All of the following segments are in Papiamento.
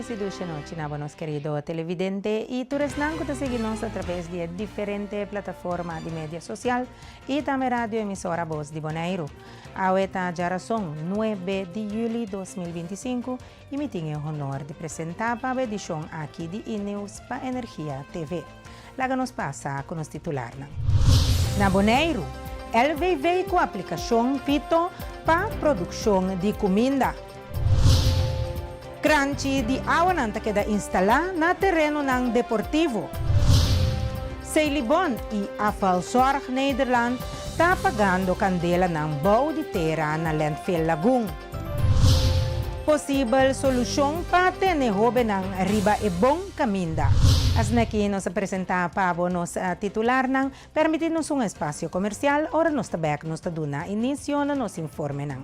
felis i dushe nochi na bo nos kerido televidente i tur esnan ku ta sigui nos a traves di e diferente plataforma di media sosial i tambe radio emisora Bos di Boneiru. Awe ta djarason nuebe di yüli 2025 i mi tin e honor di presentá pa bo edishon aki di E-Nieuws pa Energia TV. Laga nos pasa ku nos titularnan. Na Boneiru, LVV ku aplikashon Pito pa produkshon di kuminda. Kranchi di awanan ta keda instalá na terenonan deportivo. Seilibon i Afvalzorg Nederland ta pagando kandelanan bou di tera na Landfill Lagun. Posibel solushon pa tene hóbennan riba e bon kaminda. Asin'aki nos a presentá pa bo nos titularnan. Permití nos un espasio komersial ora nos ta bèk nos ta duna inisio na nos informenan.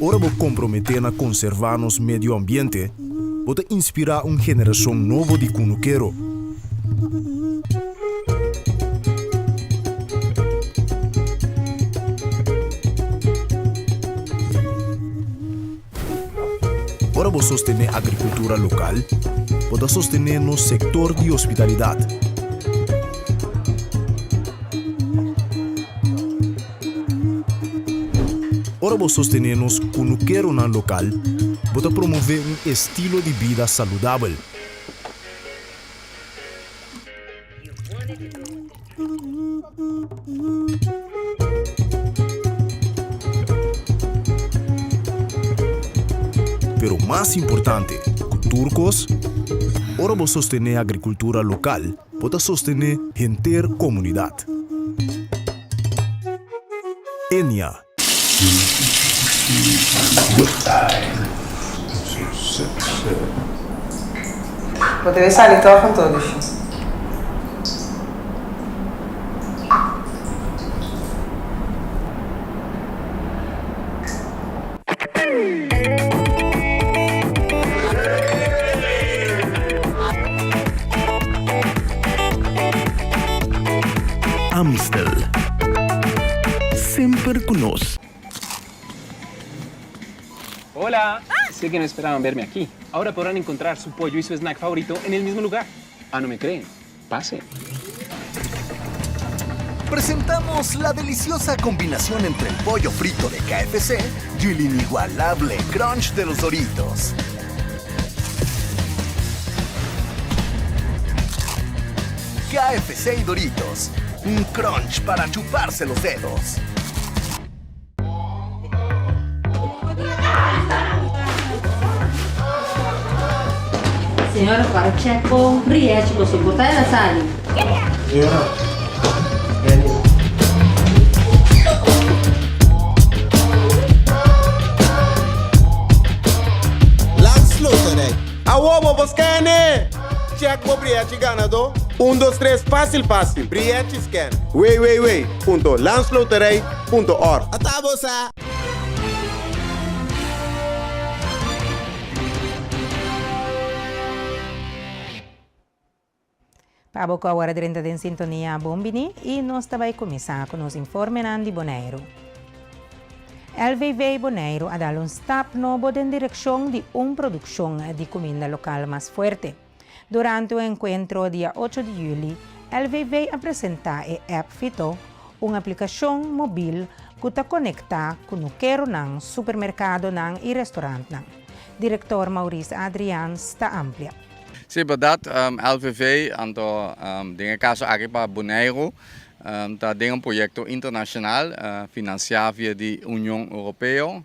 Ora bo komprometé na konservá nos medio ambiente, bo ta inspirá un generashon nobo di kunukero. Ora bo sostené agrikultura lokal, bo ta sostené nos sektor di hospitalidat. Ora bo sostené nos kunukeronan lokal, bo ta promové un estilo di bida saludabel. Pero mas importante ku tur kos, ora bo sostené agrikultura lokal, bo ta sostené henter komunidat. Enia. Bo debe sali tòg anto, Lushi. Amstel. Semper ku nos. Hola! Sé que no esperaban verme aquí. Ahora podrán encontrar su pollo y su snack favorito en el mismo lugar. Ah, no me creen? Pasen. Presentamos la deliciosa combinación entre el pollo frito de KFC y el inigualable crunch de los Doritos. KFC y Doritos, un crunch para chuparse los dedos. Señora para check bo rièchi bo soporta el a sali. Señora, Benny. Landsloterij. Awo bo por scan-e! Check bo brièchi ganadó. Un dos tres fásil fásil. Brièchi scan. www.landsloterij. Punto org. Ata bo sa! Pa bo ku awor a drenta den sintonia bon bini i nos ta bai kuminsá ku nos informenan di Boneiru. LVV Boneiru a dal un stap nobo den direkshon di un produkshon di kuminda lokal mas fuerte. Durante un enkuentro dia ocho di yüli, LVV a presentá e app Fito, un aplikashon mobil ku ta konektá kunukeronan, supermerkadonan i restorantnan. Direktor Maurice Adriaans ta amplia. Sí, bèrdat, LVV, anto den e kaso aki pa Boneiru, ta den un proyekto internashonal finansiá via di Union Europeo,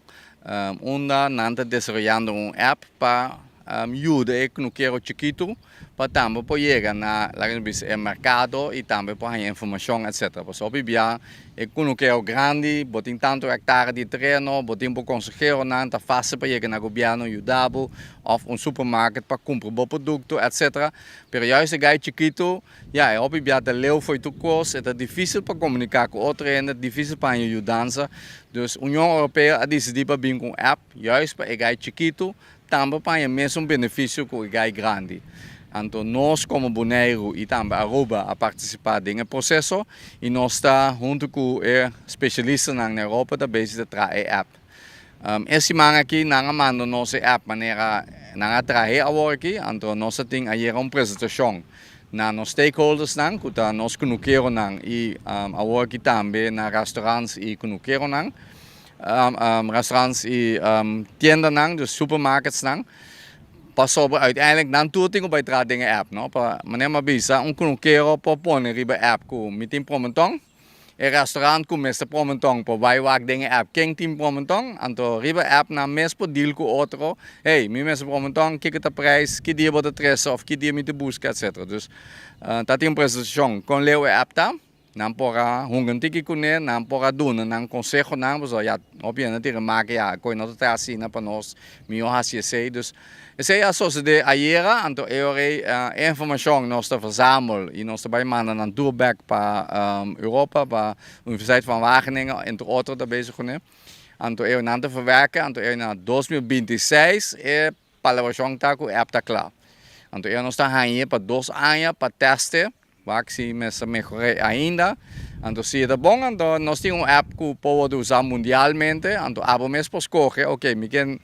unda nan ta desaroyando un app pa yuda e knukero chikitu pa tambe por yega na laga nos bisa e merkado i tambe por haña informashon etsetera. Pasobra hopi bia e kunukero grandi bo tin tantu hektare di tereno, bo tin bo konseheronan, ta fásil pa yega na gobièrnu yuda bo òf un supermarket pa kumpra bo produkto etsetera. Pero juist e gai chikitu ya e hopi bia ta leu fo'i tur kos, e ta difísil pa komuniká ku otro hende, difísil pa haña yudansa. Dus Union Europeo a disidí pa bin ku un app juist pa e gai chikitu Tambe pa haña mesun benefisio ku e gai grandi. Anto nos komo Boneiru i tambe Aruba a partisipá den e proseso i nos ta huntu ku e spesialistanan na Europa ta bezig ta traha e app. E siman aki nan a manda nos e app manera nan a trah'é awor aki, anto nos a tin ayera un presentashon na nos stakeholdersnan ku ta nos kunukeronan i awor aki tambe na restaurants i kunukeronan, restaurants i tiendanan, dus supermarketsnan. Pasobra uiteindelijk nan tur tin ku bai traha den e app, no? Pa manera mi a bisa, un kunukero por pone riba e app ku mi tin promenton, e restaurant ku mester promenton por bai wak den e app ken tin promenton, anto riba e app nan mes por deal ku otro, hey, mi mester promenton, kiko ta prijs, ki dia bo ta trese of ki dia mi ta buska, etcetera. Dus ta tin un presentashon kon leu e app ta. Nan por a hunga un tiki kuné, nan por a duna nan konsehonan, pasobra ya hopi hende tin remake ya koe no ta traha asina pa nos, mihó hasi esei. Dus esei a sosodé ayera, anto e ora ei e informashon nos ta verzamel i nos ta bai manda nan tur bèk pa Europa, pa Universiteit van Wageningen entre otro ta bezig kuné. Anto e ora nan ta verwerken, anto e ora na 2026 e palabrashon ta ku e app ta kla. Anto e ora nos ta hañ'é pa dos aña pa tèst'e. Wak si mester mehor'é ainda. Anto si e ta bon, anto nos tin un app ku por wòrdu usá mundialmente. Anto abo mes por skohe, ok, mi ke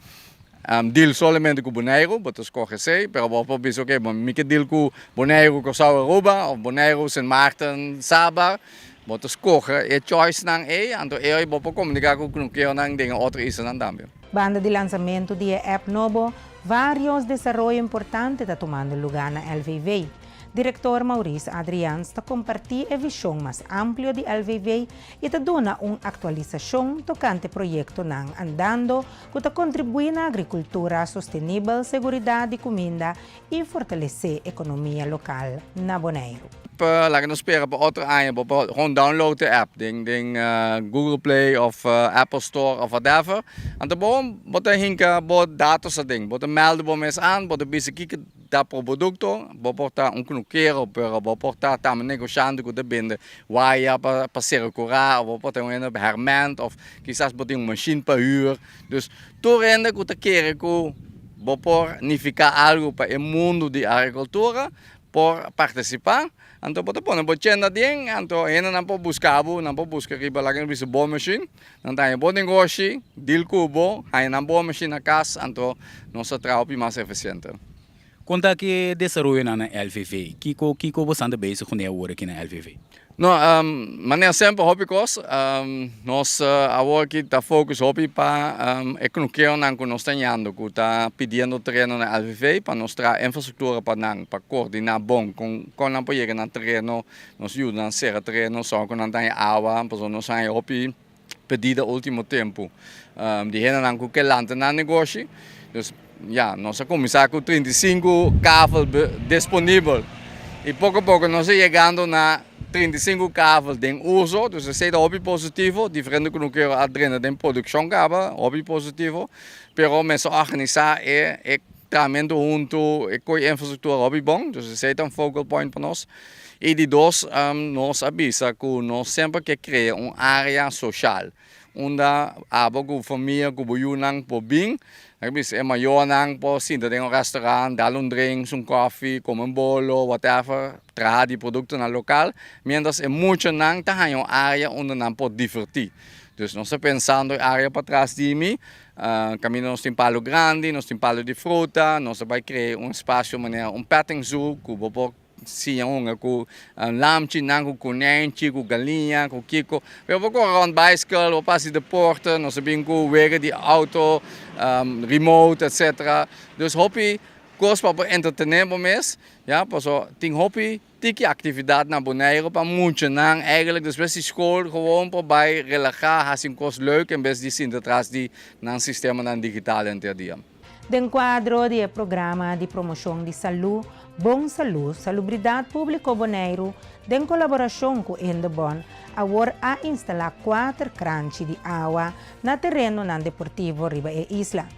deal solamente ku Boneiru, bo ta skohe esei, pero bo por bisa, ok, mi ke deal ku Boneiru, Kòrsou, Aruba, òf Boneiru, Sint Maarten, Saba. Bo ta skohe e choicenan ei, anto ei bo por komuniká ku knukeonan den e otro islanan tambe. Banda di lansamentu di e app nobo, vários desaroyo importante ta tumando lugá na LVV. Direktor Maurice Adriaans ta kompartí e vishon mas amplio di LVV i ta duna un aktualisashon tokante proyektonan andando ku ta kontribuí na agrikultura sostenibel, seguridat di kuminda i fortalesé ekonomia lokal na Boneiru. Pa laga nos spera pa otro aña bo por gewoon download e app den den Google Play of Apple Store of whatever. Anto bo bo ta hinka bo datos aden, bo ta mèlde bo mes aan, bo ta bisa kiko Ta por produkto, bo por ta un knukero, pero bo por ta tambe negoshante ku ta bende waya pa pa sera kurá, òf bo por ta un hende hèrmènt, òf kisas bo tin un mashin pa hür. Dus tur hende ku ta kere ku bo por nifiká algu pa e mundu di agrikultura por partisipá. Anto bo ta pone bo chenda aden, anto hendenan por buska bo, nan por buska riba laga nan bisa bo mashin, nan ta haña bo negoshi, deal ku bo, haña nan bo mashin na kas, anto nos ta traha hopi mas efisiente. Kon ta ki e desaroyonan na LVV? Kiko kiko bosan ta bezig kuné awor aki na LVV? No, manera semper hopi kos. Nos awor aki ta focus hopi pa e knukeonan ku nos ta ñando ku ta pidiendo tereno na LVV pa nos traha infrastruktura pa nan pa koordiná bon kon kon nan por yega na tereno, nos yuda nan sera tereno sòrg ku nan ta haña awa pasobra nos haña hopi pedida ultimo tempu di hendenan ku ke lanta nan negoshi. Dus ya, nos a kuminsá ku 35 kavel disponibel i poko poko nos a yegando na 35 kavel den uso, dus esei ta hopi positivo, diferente ku no kero a drenta den produkshon kaba, hopi positivo, pero mester organisá e e trahamentu huntu, e koi infrastruktura hopi bon, dus esei ta un focal point pa nos. I di dos, nos a bisa ku nos semper ke krea un área soshal. Unda abo ku famia ku bo yunan por bin, nan a bisa e mayornan por sinta den un restaurant, dal un drinks, un kofi, kome un bolo, whatever, traha di produktonan lokal, mientras e muchanan ta haña un área unda nan por divertí. Dus nos ta pensando e área patras di mi, kaminda nos tin palu grandi, nos tin palu di fruta, nos ta bai krea un espasio manera un petting zoo ku bo por Siña hunga ku lamchinan, ku konenchi, ku galiña, ku kiko. Pero bo kore rond bicycle, bo pasa di deporte, nos a bin ku wega di auto, remote, etcetera. Dus hopi kos pa bo entretené bo mes, ya, paso tin hopi tiki aktividat na Boneiru pa muchanan eigenlijk despues di skol gewoon por bai relahá, hasi un kos leuk en bes di sinta tras di nan sistemanan digital henter dia. Den kuadro di e programa di promoshon di salú Bon Salú, Salubridat Públiko Boneiru den kolaborashon ku Indebon awor a instalá kuater kranchi di awa na terenonan deportivo riba e isla.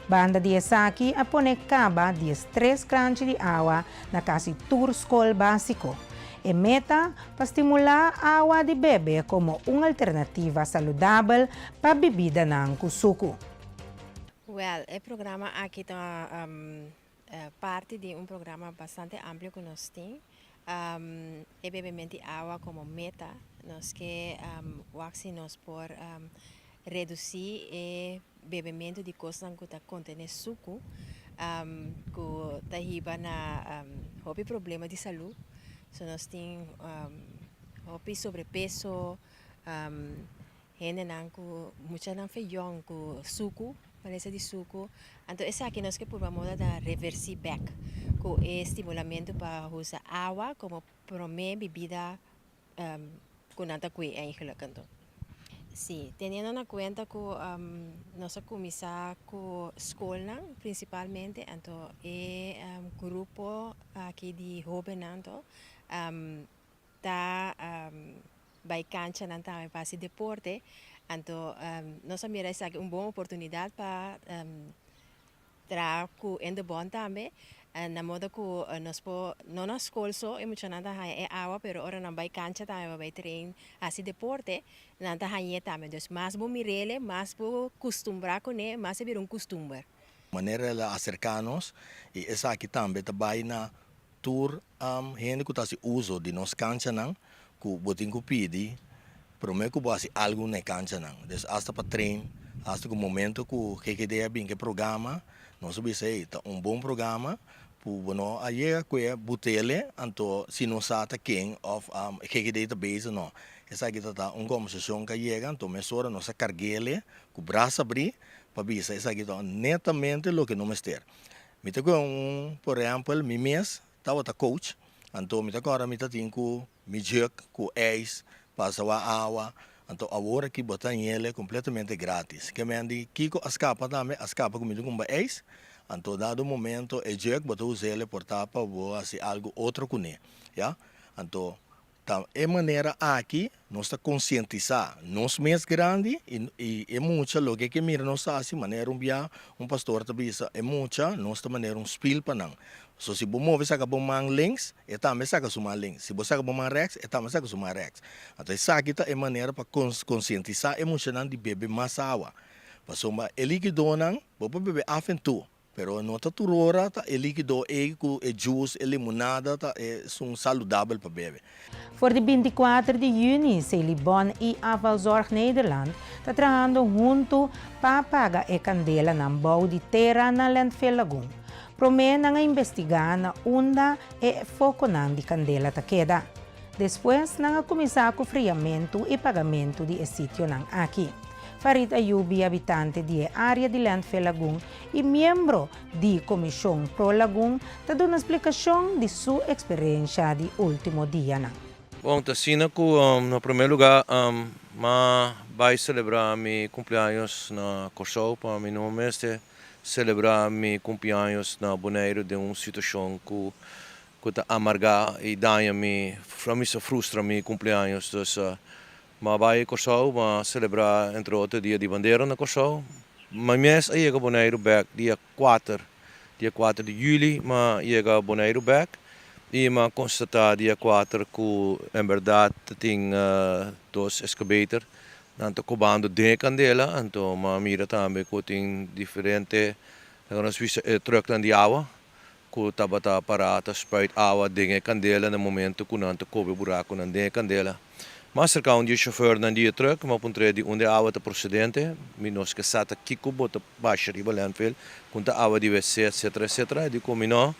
Banda di esaki a pone kaba diestres kranchi di awa na kasi tur skol básiko. E meta pa stimulá awa di bebe komo un alternativa saludabel pa bibidanan ku suku. Wèl, e programa aki ta parti di un programa bastante amplio ku nos tin. E bebemento di awa komo meta, nos ke wak si nos por redusí e bebemento di kosnan ku ta kontené suku, ku ta hiba na hopi problema di salú. So nos tin hopi sobrepeso, Hendenan ku muchanan fe yòn ku suku, malesa di suku, anto esaki nos ke purba moda ta reversí bèk ku e stimulamentu pa usa awa komo promé bibida ku nan ta kue eigenlijk anto. Sí, teniendo na kuenta ku nos a kuminsá ku skolnan prinsipalmente, anto e grupo aki di hóbennan anto ta bai kanchanan tambe pa hasi deporte, anto nos a mira esaki un bon oportunidat pa traha ku Indebon tambe, na moda ku nos por, no na skol so e muchanan ta haña e awa, pero ora nan bai kancha tambe pa bai train hasi deporte, nan ta hañ'é tambe. Dus mas bo mir'el, mas bo kustumbrá kuné, mas e bira un kustumber. Manera el a aserká nos i esaki tambe ta bai na Tur hende ku ta hasi uso di nos kanchanan ku bo tin ku pidi promé ku bo hasi algu na e kanchanan. Dus asta pa train, asta ku momento ku GGD a bin ku e programa, nos a bisa ey ta un bon programa ku bo no a yega ku e butele anto si no sa ta ken òf GGD ta bezig no. Esaki ta ta un kombersashon ku a yega anto mesora nos a karg'ele ku brasa abrí pa bisa esaki ta netamente loke no mester. Mi ta kohe un por ehempel mi mes tabata coach anto mi ta kòrda mi ta tin ku mi jug ku ijs pasa wak awa anto awor aki bo ta ñele completamente gratis ke men di kiko a skapa tambe a skapa ku mi ta kumpra ijs anto dado momento e jug bo ta usele por ta pa bo hasi algo otro kuné ya anto Ta e manera aki nos ta konsientisá nos mes grandi i e mucha loke ke mira nos ta hasi manera un bia un pastor ta bisa e mucha nos ta manera un spil pa nan. So si bo move saka bo man links e tambe saka su man links si bo saka bo man rèks e tambe saka su man rèks. Anto esaki ta e manera pa konsientisá e muchanan di bebe mas awa pasobra e likidonan bo por bebe af en toe Pero no ta tur ora ta e likido ei ku e juice, e limonada ta esun saludabel pa bebe. For di bintikuater di yüni, Selibon i Afvalzorg Nederland ta trahando huntu pa paga e kandelanan bou di tera na Landfill Lagoon. Promé nan a investigá na unda e fokonan di kandela ta keda. Despues nan a kuminsá ku friamentu i pagamentu di e sitionan aki. Farid Ayubi, habitante di e área di Landfill Lagoon i miembro di Komishon Pro Lagoon, ta duna splikashon di su eksperensha di último dianan. Bon, ta asina ku na promé lugá m'a bai selebrá mi kumpleaños na Kòrsou pa mi no mester selebrá mi kumpleaños na Boneiru den un situashon ku ku ta amargá i daña mi, mi sa frustra mi kumpleaños. Dus m'a bai Kòrsou, m'a selebrá entre otro Dia di Bandera na Kòrsou. Mi mes a yega Boneiru bèk dia kuater, dia kuater di yüli m'a yega Boneiru bèk i m'a konstatá dia kuater ku en bèrdat ta tin dos eskabator nan ta kobando den e kandela, anto m'a mira tambe ku tin diferente, nos bisa e trùknan di awa ku tabata pará ta spuit awa den e kandela na momento ku nan ta kobe burakunan den e kandela. Mas serka un di e shofèrnan di e trùk, mi a puntr'é di unda e awa ta prosedente, mi nos ke sa ta kiko bo ta basha riba landfill, ku ta awa di wc etcetera etcetera. E di ku mi no,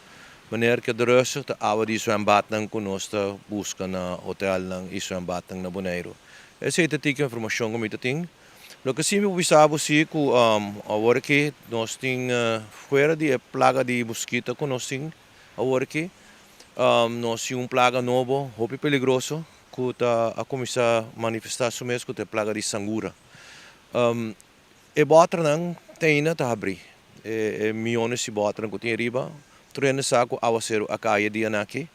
meneer keda rustig, ta awa di zwembadnan ku nos ta buska na hotelnan i zwembadnan na Boneiru. Esei ta tiki informashon ku mi ta tin. Loke si mi por bisa bo si ku awor aki nos tin fuera di e plaga di muskito ku nos tin awor aki, nos tin un plaga nobo hopi peligroso ku ta a kuminsá manifestá su mes ku ta e plaga di sangura. E bòternan te ainda ta habrí, e miónes di bòternan ku tin ariba, tur hende sa ku awaseru a kai e dianan aki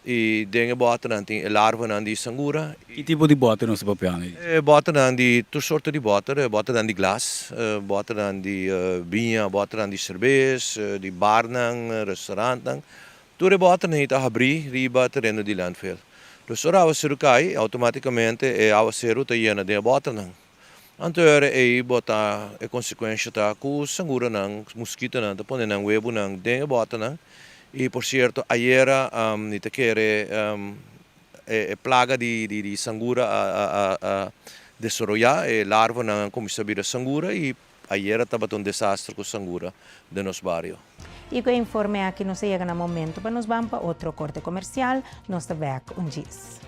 I den e bòternan tin e larvanan di sangura. Ki tipo di bòter nos ta papiando di? E bòternan di tur sorto di bòter, e bòternan di glas, bòternan di biña, bòternan di serbes, di barnan, restaurantnan. Tur e bòternan ei ta habrí riba tereno di landfill. Dus ora awaseru kai, outomátikamente e awaseru ta yena den e bòternan. Anto e ora ei bo ta e konsekuensha ta ku sanguranan, muskitonan ta pone nan webunan den e bòternan. I por sierto ayera mi ta kere e plaga di sangura a desaroyá, e larvanan a kuminsá bira sangura i ayera tabata un desastre ku sangura den nos bario. I ku e informe aki nos a yega na momento pa nos ban pa otro korte komersial. Nos ta bèk un djis.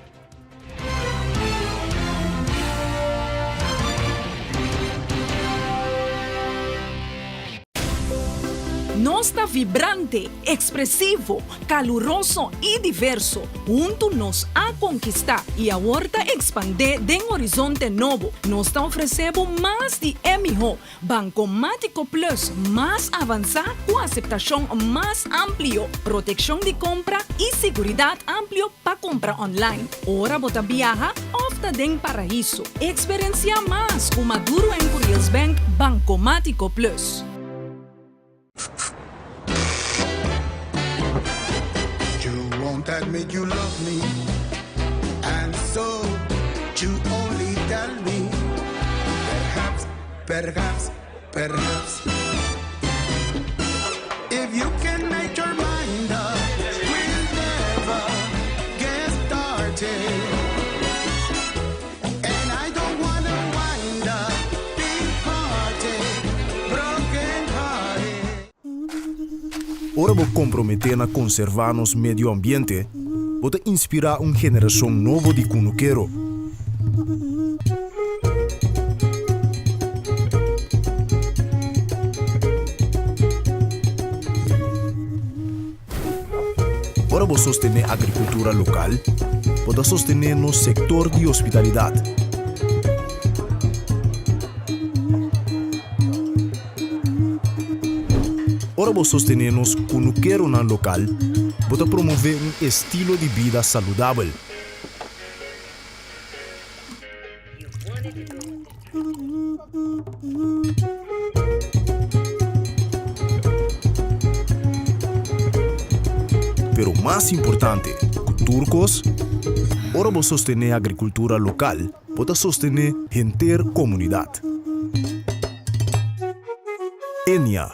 Nos ta vibrante, ekspresivo, kaluroso i diverso. Huntu nos a konkistá i awor ta ekspandé den horizonte nobo. Nos ta ofresé bo mas di e mihó. Bankomátiko Plus mas avansá ku aseptashon mas amplio, protekshon di kompra i siguridat amplio pa kumpra online ora bo ta biaha òf ta den paraiso. Eksperensiá mas ku Maduro en Curiels Bank Bankomátiko Plus. You won't admit you love me And so you only tell me Perhaps, perhaps, perhaps If you can make your mind up We'll never get started And I don't wanna wind up Big hearted, broken hearted Ora bo komprometé na konservá nos medio ambiente, bo ta inspirá un generashon nobo di kunukero. Ora bo sostené agrikultura lokal, bo ta sostené nos sektor di hospitalidat. Ora bo sostené nos kunukeronan lokal, bo ta promové un estilo di bida saludabel. Pero mas importante ku tur kos, ora bo sostené agrikultura lokal, bo ta sostené henter komunidat. Enia.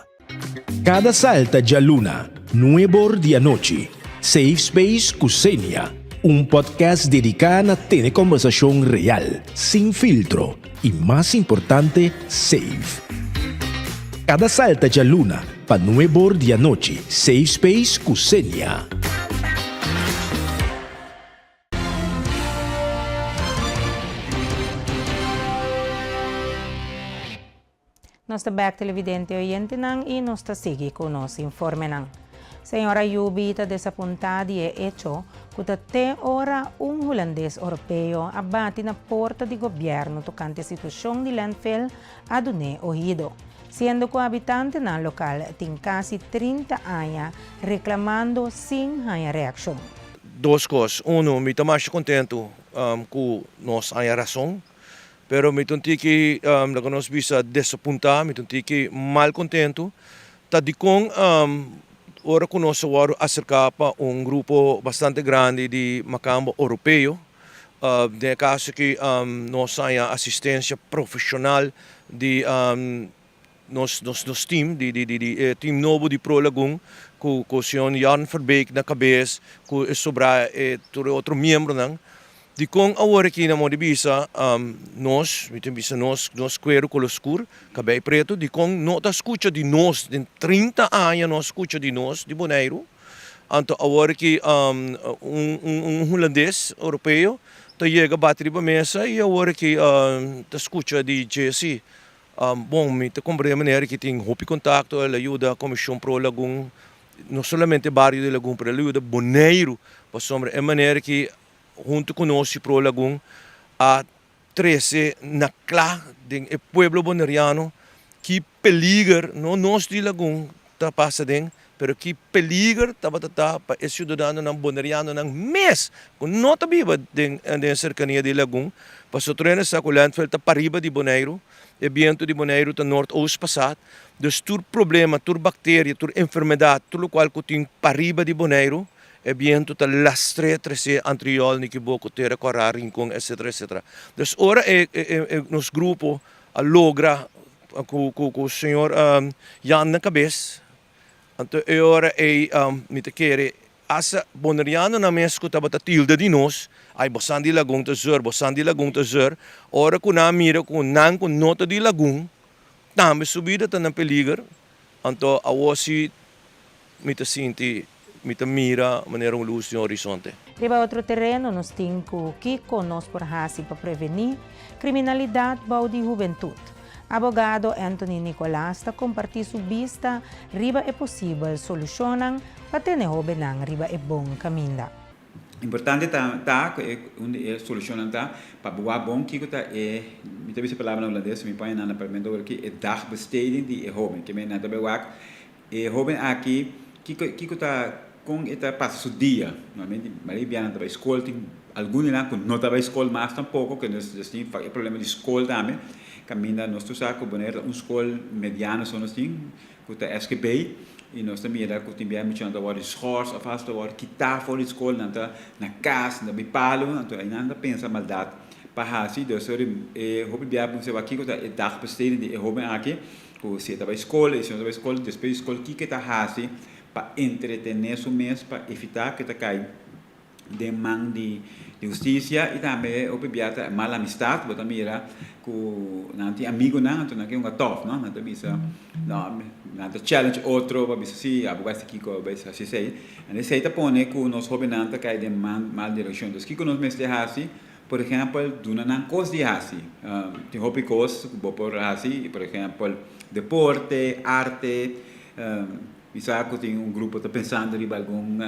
Kada salta djaluna, nuebor di anochi, Safe Space ku Xenia, un podcast dediká na tene kòmbersashon real, sin filtro i mas importante, safe. Kada salta djaluna pa nuebor di anochi, Safe Space ku Xenia. Nos ta bek televidente oyentenan y nos ta sigui cu nos informenan. Señor Ayubi ta desapunta di e hecho cu ta te ora un Hulandes Oropeo a bati na porta di gobierno tocante situacion di landfill a dun'é oido, siendo cu habitantenan local tin casi 30 aña reclamando sin haña reaccion. Dos cos, uno mi ta masha contento cu nos haña razon. Pero mi ta un tiki, laga nos bisa, desapuntá, mi ta un tiki mal kontentu, ta dikon ora ku nos a wòrdu aserká pa un grupo bastante grandi di makambo oropeo, den e kaso aki nos a haña asistensia profeshonal di nos nos team, di di e team nobo di Pro Lagun ku ku señor Jan Verbeek na kabes ku e sobrá e tur e otro miembronan. Dikon awor aki na moda di bisa nos, mi ta bisa nos, nos kueru kolo skur, kabei pretu, dikon no ta skucha di nos den 30 aña no a skucha di nos di Boneiru, anto awor aki un un hulandes oropeo ta yega bati riba mesa i awor aki ta skucha di dje si. Bon, mi ta komprende manera ki tin hopi kontakto, el a yuda Komishon Pro Lagun, no solamente bario di Lagun, pero el a yuda Boneiru, pasobra e manera ki huntu ku nos i Pro Lagun a trese na kla den e pueblo boneriano ki peliger, no nos di Lagun ta pasa den, pero ki peliger tabata ta pa e siudadanonan bonerianonan mes ku no ta biba den den serkania di Lagun, pasobra tur hende sa ku landfill ta pariba di Boneiru, e bientu di Boneiru ta noord-oost pasat, dus tur problema, tur bakteria, tur enfermedat, tur lokual ku tin pariba di Boneiru, e bientu ta lastr'é tres'é Antriol, Nikiboko, Tera Kòrá, Rincon, etcetera, etcetera. Dus ora e e nos grupo. a logra ku ku señor Jan na kabes anto e ora ei mi ta kere hasta bonerianonan mes ku tabata tilda di nos ay bosan di lagun ta zeur bosan di lagun ta zeur ora ku nan a mira ku nan ku no ta di lagun tambe su bida ta na peliger anto awor si Mi ta sinti, mi ta mira manera un lus den horizonte. Riba otro tereno nos tin ku kiko nos por hasi pa prevení kriminalidat bou di hubentut. Abogado Anthony Nicolaas ta kompartí su bista riba e posibel solushonnan pa tene hóbennan riba e bon kaminda. Importante ta ta ku e un di e solushonnan ta pa bo wak bon kiko ta e, mi ta bisa palabra na hulandes, mi pone nan na papiamento awor aki, e dagbesteding di e hóben. Ke men nan ta bai wak E hoben aki, kiko kiko ta kon e ta pasa su dia? Normalmente mayoria biaha nan ta bai skol, tin algun di nan ku no ta bai skol mas tampoko, ke nos nos tin e problema di skol tambe, kaminda nos tur sa ku Bonaire ta un skol mediano so nos tin, ku ta SGB, i nos ta mira ku tin biaha muchanan ta wòrdu schors òf hasta ta wòrdu kitá for di skol, nan ta na kas, nan ta bai palu, anto einan ta pensa maldat pa hasi, dus e hopi biaha bo mester wak kiko ta e dagbesteding di e hoben aki. Ku si e ta bai skol i si no ta bai skol, despues di skol kiko e ta hasi pa entretené su mes pa evitá ku e ta kai den man di hustisia i tambe hopi bia ta mal amistat. Bo ta mira ku nan tin amigunan anto nan ke hunga tòf no, nan ta bisa no nan ta challenge otro pa bisa si abo bai hasi kiko abo bai hasi esei. Esei ta pone ku nos hóbennan ta kai den man mal direkshon. Entonces kiko nos mester hasi? Por ehèmpel, duna nan kos di hasi. Tin hopi kos ku bo por hasi, por ehèmpel, deporte, arte. Mi sa ku tin un grupo ta pensando riba algun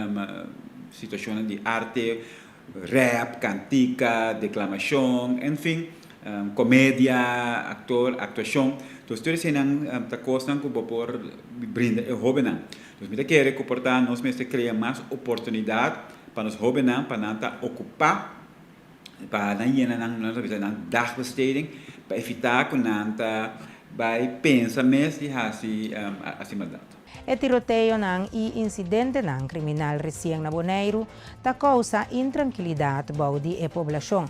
situashonnan di arte, rèp, kantika, deklamashon, enfin, komedia, aktor, aktuashon. Entonces tur eseinan ta kosnan ku bo por brinda e hóbennan. Entonces mi ta kere ku por ta nos mester krea mas oportunidat pa nos hóbennan pa nan ta okupá. pa nan yena nan, nos ta bisa nan dagbesteding, pa evitá ku nan ta bai pensa mes di hasi hasi maldat. E tiroteonan i insidentenan kriminal resien na Boneiru ta kousa intrankilidat bou di e poblashon.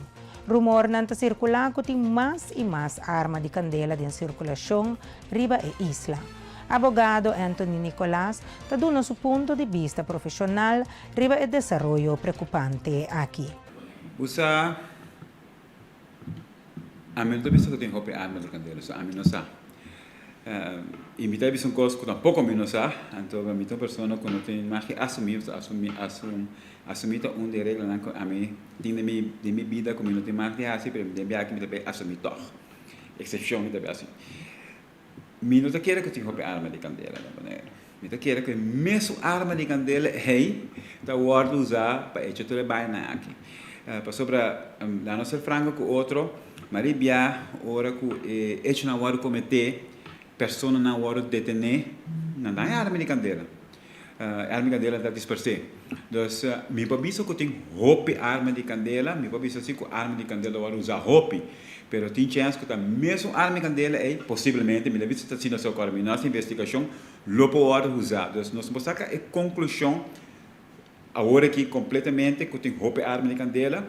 Rumornan ta sirkulá ku tin mas i mas arma di kandela den sirkulashon riba e isla. Abogado Anthony Nicolaas ta duna su punto di bista profeshonal riba e desaroyo preokupante aki. Bo sa, ami no ta bisa ku tin hopi arma di kandela, so ami no sa. I mi ta bisa un kos ku tampoko mi no sa, anto mi ta un persona ku no tin mag di asumí, pasobra asumí, asumí ta un di e reglanan ku ami tin den mi, den mi bida ku mi no tin mag di hasi, pero den biaha aki mi ta bay asumí tòg. Eksepshon mi ta bay asumí. Mi no ta kere ku tin hopi arma di kandela na Boneiru. Mi ta kere ku e mesun arma di kandela ei ta wòrdu usá pa echa tur e bainan aki. Pasobra, laat nos ser franko ku otro, maria bia ora ku e echonan wòrdu kometé, personanan wòrdu detené, nan ta haña arma di kandela. E arma di kandela ta dispersé. Dus, mi por bisa ku tin hopi arma di kandela, mi por bisa si ku arma di kandela wòrdu usá hopi, pero tin chèns ku ta mesun arma di kandela ei, posiblemente, mi ta bisa ta asina so kòrda, mi no hasi investigashon, lo por wòrdu usá. Dus, nos no por saka e konklushon awor aki kompletamente ku tin hopi arma di kandela.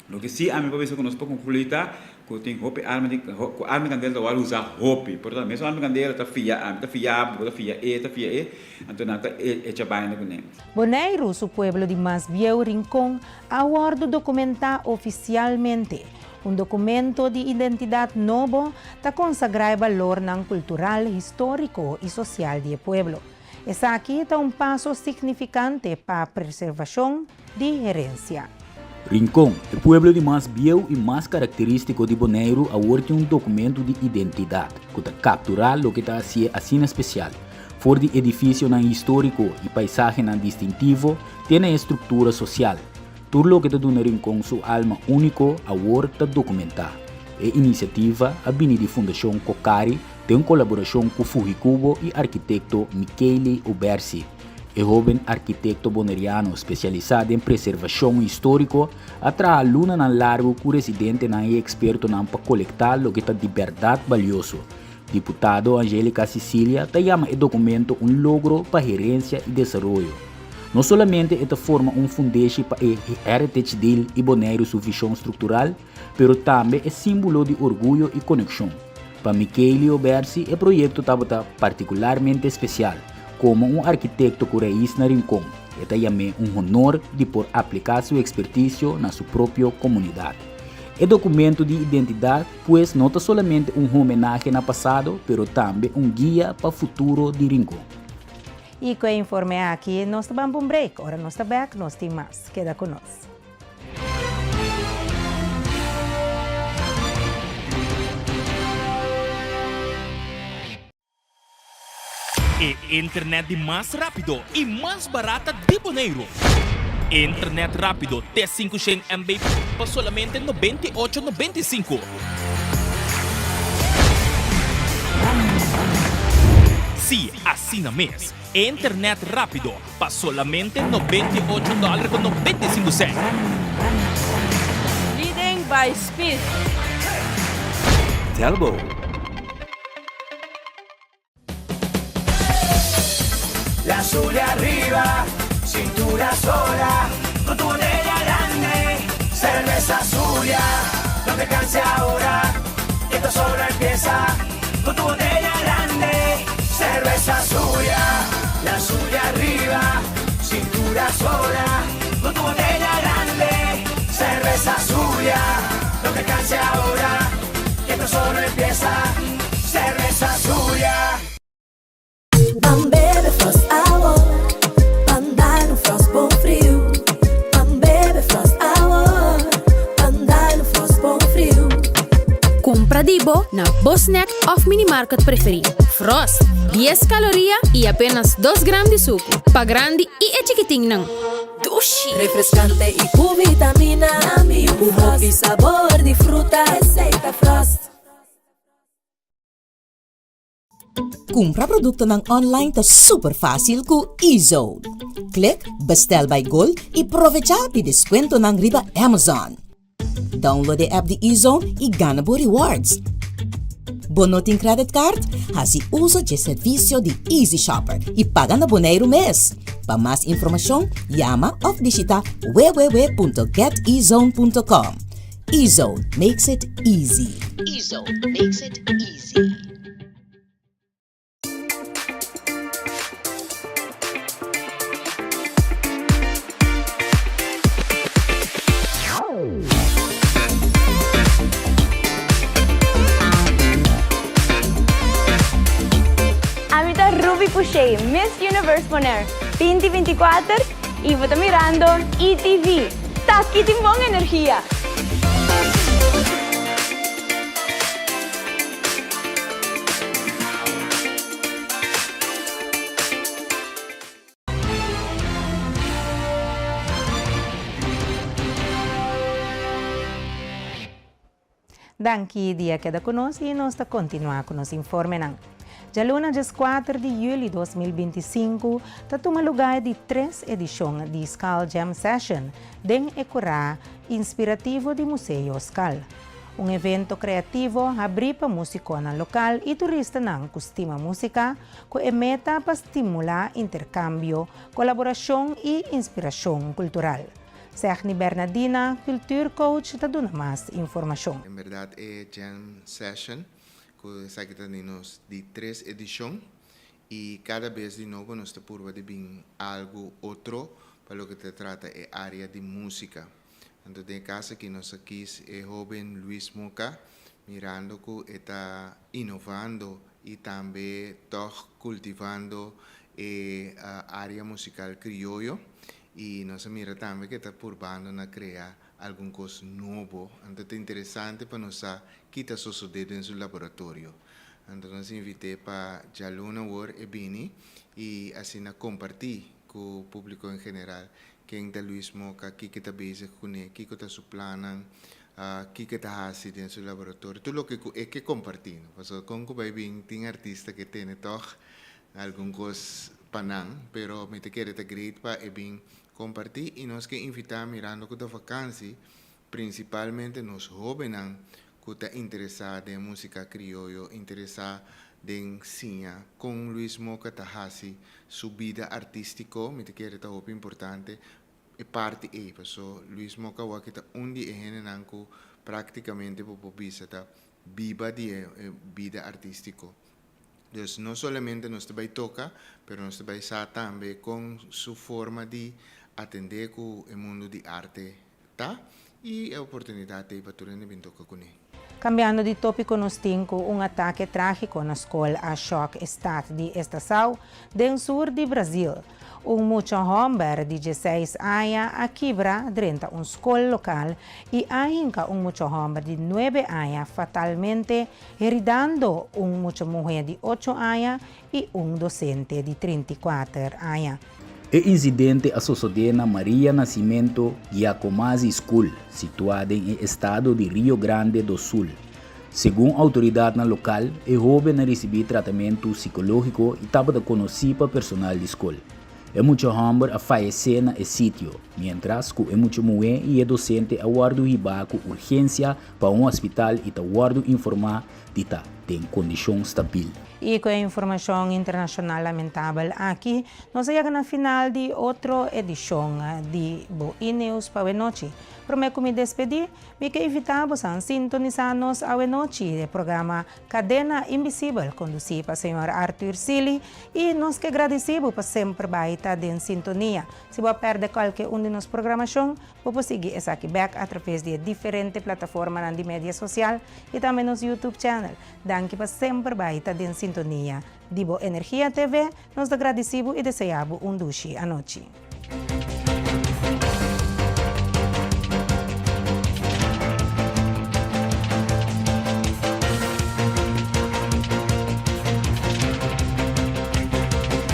Loke si ami por bisa ku nos por konkluí ta ku tin hopi arma di ku arma di kandela ta wòrdu usá hopi. Por tanto mesun arma di kandela ta fia ami ta fia bo, bo ta fia e, ta fia e, anto nan ta echa baina kuné. Boneiru su pueblo di mas bieu Rincon a wòrdu dokumentá ofisialmente. Un dokumento di identidat nobo ta konsagrá e balornan kultural, históriko i sosial di e pueblo. Esaki ta un paso signifikante pa preservashon di herensia. Rincon, e pueblo di mas bieu i mas karakterístiko di Boneiru awor tin un dokumentu di identidat ku ta kapturá loke ta hasié asina spesial, for di edifisionan históriko i paisahenan distintivo te na e struktura sosial. Tur loke ta duna Rincon su alma úniko awor ta dokumentá. E inisiativa a bini di Fundashon Kokari den kolaborashon ku Fujikubo i arkitekto Michele Obersi. E hóben arkitekto boneriano spesialisá den preservashon históriko a traha lunanan largu ku residentenan i ekspertonan pa kolektá loke ta di bèrdat balioso. Diputado Anjelica Cicilia ta yama e dokumento un logro pa herensia i desaroyo. No solamente e ta forma un fundeshi pa e Heritage Deal i Boneiru su vishon struktural, pero tambe e símbolo di orguyo i konekshon. Pa Michaelio Bersi e proyekto tabata partikularmente spesial. Komo un arkitekto ku rais na Rincon, e ta yam'é un honor di por apliká su ekspertisio na su propio komunidat. E dokumento di identidat pues no ta solamente un homenahe na pasado, pero tambe un guia pa futuro di Rincon. I ku e informe aki nos ta ban pa un break. Ora nos ta bèk nos tin mas. Keda ku nos. E internet di mas rápido i mas barata di Boneiru. Internet rápido te 500 MB pa solamente 98 95. Sí, asina mes. Internet rápido pa solamente 98 dòler ku 95 sènt. Leading by speed. Telbo. La Zulia arriba, cintura sola, con tu botella grande, cerveza Zulia, no te canses ahora, que esto solo empieza, con tu botella grande, cerveza Zulia, la Zulia arriba, cintura sola, con tu botella grande, cerveza Zulia, no te canses ahora, que esto solo empieza, cerveza Zulia. Ban bebe Frost awo, ban dal un Frost bon friu. Ban bebe Frost awo, ban dal un Frost bon friu. Kumpra di bo na bo snack òf minimarket preferí. Frost, dies kaloria i apenas dos gram di suku. Pa grandi i e chikitinnan. Dushi! Refrescante y cu vitamina. Cu hopi sabor di fruta. Esey ta Frost. Kumpra produktonan online ta super fásil ku eZone. Klik Bestel by Gold i provechá di deskuentonan riba Amazon. Download e app di eZone i gana bo rewards. Bo no tin credit card? Hasi uso dje servisio di Easy Shopper i paga na Boneiru mes. Pa mas informashon, yama òf bishitá www.getezone.com. eZone makes it easy. eZone makes it easy. Ami ta Ruby Pouchet, Miss Universe Bonaire 2024 y bo ta mirando ETV. T'aki tin bon energia! Danki di a keda ku nos i nos ta kontinuá ku nos informenan. Djaluna djeskuater di yüli 2025 ta tuma lugá e di tres edishon di Skal Jam Session den e kurá inspirativo di Museo Skal. Un evento kreativo habrí pa músikonan lokal i turistanan ku stima músika, ku e meta pa stimulá interkambio, kolaborashon i inspirashon kultural. Segni Bernadina, cultuurcoach, ta duna mas informashon. En berdad e jam session ku esaki ta di nos di tres edishon i kada bes di nobo nos ta purba di bin algu otro pa loke ta trata e area di músika. Anto den e kas aki nos a kis e hoben Luis Moca mirando ku e ta inovando i tambe tòg kultivando e área musikal krioyo i nos a mira tambe ku e ta purbando na krea algun kos nobo. Anto ta interesante pa nos sa ki ta sosodé den su laboratorio. Anto nos invit'é pa djaluna awor e bini i asina kompartí ku públiko en general Ken ta Luis Moca? Kiko e ta bezig kuné? Kiko ta su plannan? Kiko e ta hasi den su laboratorio? Tur loke ku e ke kompartí, no? Pasobra kon ku bai bin tin artista ke tene tòg algun kos pa nan, pero mi ta kere ta great pa e bin kompartí i nos ke invitá mirando ku ta vakansi, prinsipalmente nos hóbennan ku ta interesá den músika krioyo, interesá den siña kon Luis Moca ta hasi su bida artístiko, mi ta kere ta hopi importante e parti ei, paso Luis Moca awor aki ta un di e hendenan ku práktikamente bo por bisa ta. biba di e bida artístiko. Dus no solamente nos ta bai toka, pero nos ta bai sa tambe kon su forma di atendé ku e mundu di arte ta i e oportunidat ei pa tur hende bin toka kuné. Kambiando di tópiko nos tin ku un atake trágiko na skol a shòk e stat di Estação, den sur di Brazil. Un mucha hòmber di dieseis aña a kibra drenta un skol lokal i a hinka un mucha hòmber di nuebe aña fatalmente, heridando un mucha muhé di ocho aña i un dosente di 34 aña. E insidente a sosodé na Maria Nascimento Giacomazzi School, situá den e estado di Rio Grande do Sul. Segun outoridatnan lokal, e hóben a risibí tratamentu sikológiko i tabata konosí pa personal di skol. E mucha hòmber a fayesé na e sitio, miéntras ku e mucha muhé i e dosente a wòrdu hibá ku urgensia pa un hospital i ta wòrdu informá di ta den kondishon stabil. I ku e informashon internashonal lamentabel aki, nos a yega na final di otro edishon di bo E-News pa awenochi. Promé ku mi despedí, mi ke invitá bosan sintonisá nos awenochi e programa Kadena Invisibel kondusí pa señor Arthur Sealy i nos ke gradisí bo pa semper bai ta den sintonia. Si bo a pèrdè kualke un di nos programashon, Bo por sigui esaki bek atraves di e diferente plataformanan di media sosial i tambe nos YouTube channel. Danki pa semper bai ta den sintonia di bo Energia TV. Nos ta gradisi bo i desea bo un dushi anochi.